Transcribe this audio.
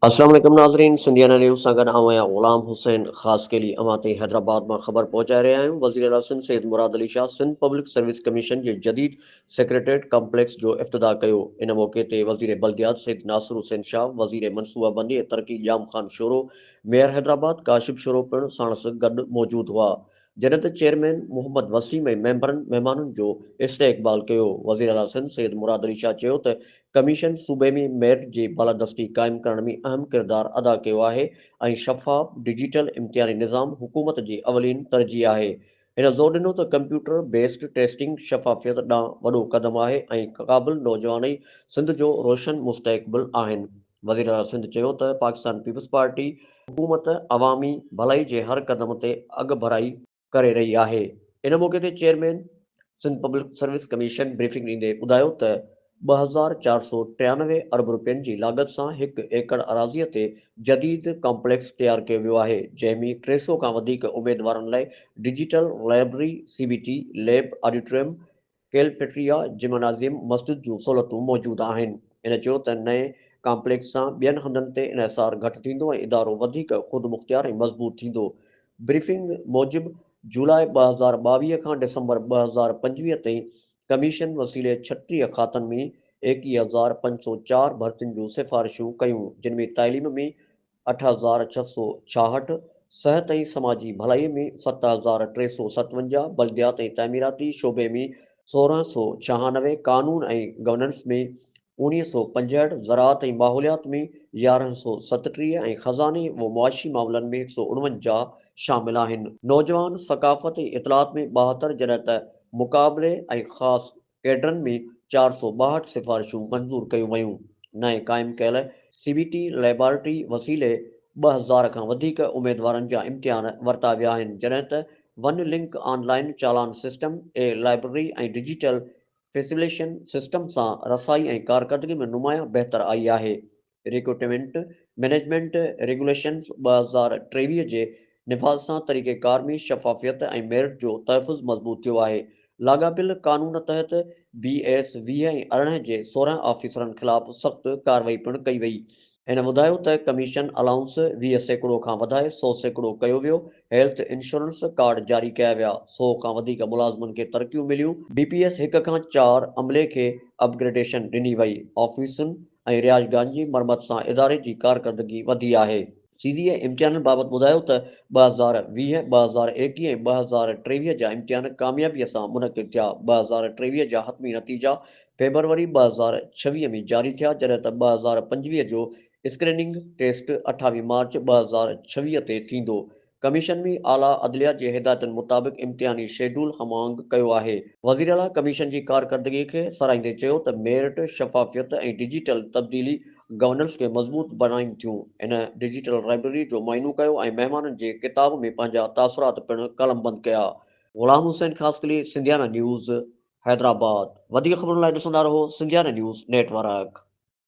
السلام عليڪم ناظرين سنڌيانا نيوز سان گڏ آئون آهيان غلام حسين خاصخيلي اوهان تائين حيدرآباد مان خبر پهچائي رهيا آهيون وزير اعليٰ Sindh Syed Murad Ali Shah Sindh public service commission جي جديد سيڪريٽريٽ ڪمپليڪس جو افتتاح ڪيو ان موقعي تي وزير بلديات سيد ناصر حسين شاهه وزير منصوبابندي ۽ ترقي ڄام خان شورو ميئر حيدرآباد ڪاشف شورو پڻ ساڻس گڏ موجود هئا جڏهن ته چيئرمين محمد وسيم ۽ ميمبرن مهمانن جو استقبال ڪيو. وزيراعليٰ سنڌ سيد مراد علي شاهه چيو ته ڪميشن صوبي ۾ ميرٽ جي بالادستي قائم ڪرڻ ۾ اهم ڪردار ادا ڪيو آهي ۽ شفاف ڊجيٽل امتحاني نظام حڪومت جي اولين ترجيح آهي. هن زور ڏنو ته ڪمپيوٽر بيسڊ ٽيسٽنگ شفافيت ڏانهن وڏو قدم آهي ۽ قابل نوجوان ئي سنڌ جو روشن مستقبل آهن. وزيراعليٰ سنڌ چيو ته پاڪستان پيپلز پارٽي حڪومت عوامي ڀلائي جي هر قدم تي اڳڀرائي ڪري رهي آهي. ان موقعي تي chairman Sindh public service commission briefing ڏيندي ٻڌايو ته 2493 ارب رپين جي لاڳت سان هڪ ايڪڙ اراضي تي جديد ڪامپليڪس تيار ڪيو ويو آهي جنهن ۾ 300 کان وڌيڪ اميدوارن لاء digital library, C B T lab, auditorium, cafeteria, gymnasium, مسجد جون سهولتون موجود آهن. هن چيو ته نئين ڪامپليڪس سان ٻين هنڌن تي انحصار گهٽ ٿيندو ۽ ادارو وڌيڪ خودمختيار ۽ مضبوط ٿيندو. بريفنگ موجب جولاء 2022 کان ڊسمبر 2025 تائين ڪميشن وسيلي 36 کاتن ۾ 21504 ڀرتين جون سفارشون ڪيون جن ۾ تعليم ۾ 8666، صحت ۽ سماجي ڀلائي ۾ 7357، بلديات ۽ تعميراتي شعبي ۾ 1696، قانون ۽ گورننس ۾ 1965، زراعت ۽ ماحوليات ۾ 1137 ۽ خزاني و معاشي معاملن ۾ 149 شامل آهن. نوجوان، ثقافت ۽ اطلاعات ۾ 72 جڏهن ته مقابلي ۽ خاص ڪيڊرن ۾ 462 سفارشون منظور ڪيون ويون. نئين قائم ڪيل سي بي ٽي ليبارٽري وسيلي 2000 کان وڌيڪ اميدوارن جا امتحان ورتا ويا آهن جڏهن ته one link online challan system, e library ۽ digital facilitation system سان رسائي ۽ ڪارڪردگي ۾ نمايان بهتر آئي آهي. ريڪروٽمينٽ مئنيجمينٽ ريگيوليشنز 2023 جي نفاذ سان طريقيڪار ۾ شفافيت ۽ ميرٽ جو تحفظ مضبوط ٿيو آهي. لاڳاپيل قانون تحت بي ايس 20 ۽ 18 جي 16 آفيسرن خلاف سخت ڪارروائي پڻ ڪئي وئي. هن ٻڌايو ته ڪميشن الائونس 20% کان وڌائي 100% ڪيو ويو، هيلٿ انشورنس ڪارڊ جاري ڪيا ويا، 100 کان وڌيڪ ملازمن کي ترقيون مليون، بي پي ايس هڪ کان چار عملي کي اپ گريڊيشن ڏني وئي، آفيسن ۽ رهائشگاهن جي مرمت سان اداري جي ڪارڪردگي وڌي آهي. سي سي اي امتحانن بابت ٻڌايو ته 2020، 2021 ۽ 2023 جا امتحان ڪاميابي سان منعقد ٿيا، 2023 جا حتمي نتيجا فيبروري 2026 ۾ جاري ٿيا جڏهن ته 2025 جو اسڪريننگ ٽيسٽ 28 مارچ 2026 تي ٿيندو. ڪميشن ۾ اعليٰ عدليه جي هدايتن مطابق امتحاني شيڊول هم آهنگ ڪيو آهي. وزيراعليٰ ڪميشن جي ڪارڪردگي کي ساراهيندي چيو ته ميرٽ، شفافيت ۽ ڊجيٽل تبديلي گورننس کي مضبوط بڻائين ٿيون. هن ڊجيٽل لائبريري جو معائنو ڪيو ۽ مهمانن جي ڪتاب ۾ پنهنجا تاثرات پڻ قلمبند ڪيا. غلام حسين خاصخيلي، سنڌيانا نيوز، حيدرآباد. وڌيڪ خبرن لاء ڏسندا رهو سنڌيانا نيوز نيٽ ورڪ.